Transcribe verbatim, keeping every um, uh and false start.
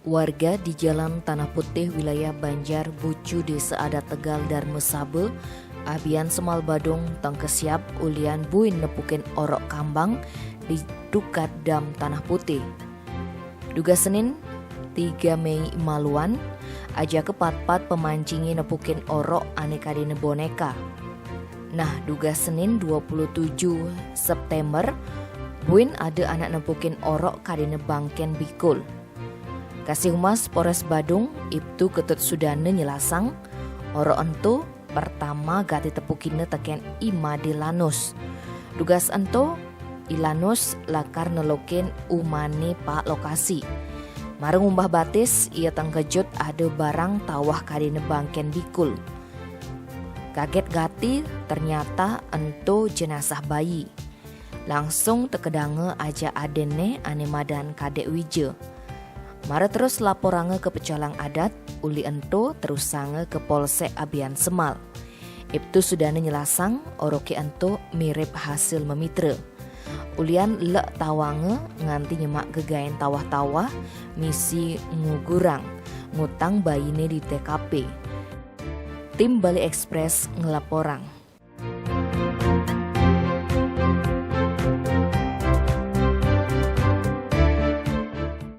Warga di Jalan Tanah Putih, wilayah Banjar Bucu, Desa Adat Tegal, Darmasaba, Abiansemal Badung, tengkesiab ulian buin nepukin orok kambang di dukat Dam Tanah Putih. Dugas Senin, tiga Mei maluan, ajaka patpat pemancingé nepukin orok ané kadéna bonéka. Nah, dugas Senin dua puluh tujuh September, buin ada anak nepukin orok kadéna bangkén bikul. Kasih Humas Polres Badung, Ibtu Ketut Sudana nyelasang, orok ento pertama gati tepukinné tekén I Madé Lanus. Dugas ento, I Lanus lakar nelukin umané paek lokasi. Mara ngumbah batis, ia tengkejut ada barang tawah kadéna bangkén bikul. Kagét gati, ternyata ento jenazah bayi. Langsung tekedanga ajak adinné ané madan Kadék Wija. Mara terus laporanga ka pecalang adat, uli ento terusanga ka Polsek Abiansemal. Ibtu Sudana nyelasang, oroké ento mirip hasil mamitra. Ulian lek tawanga nganti nyemak gegaén tawah-tawah misi ngugurang, ngutang bayiné di T K P. Tim Bali Express ngelaporang.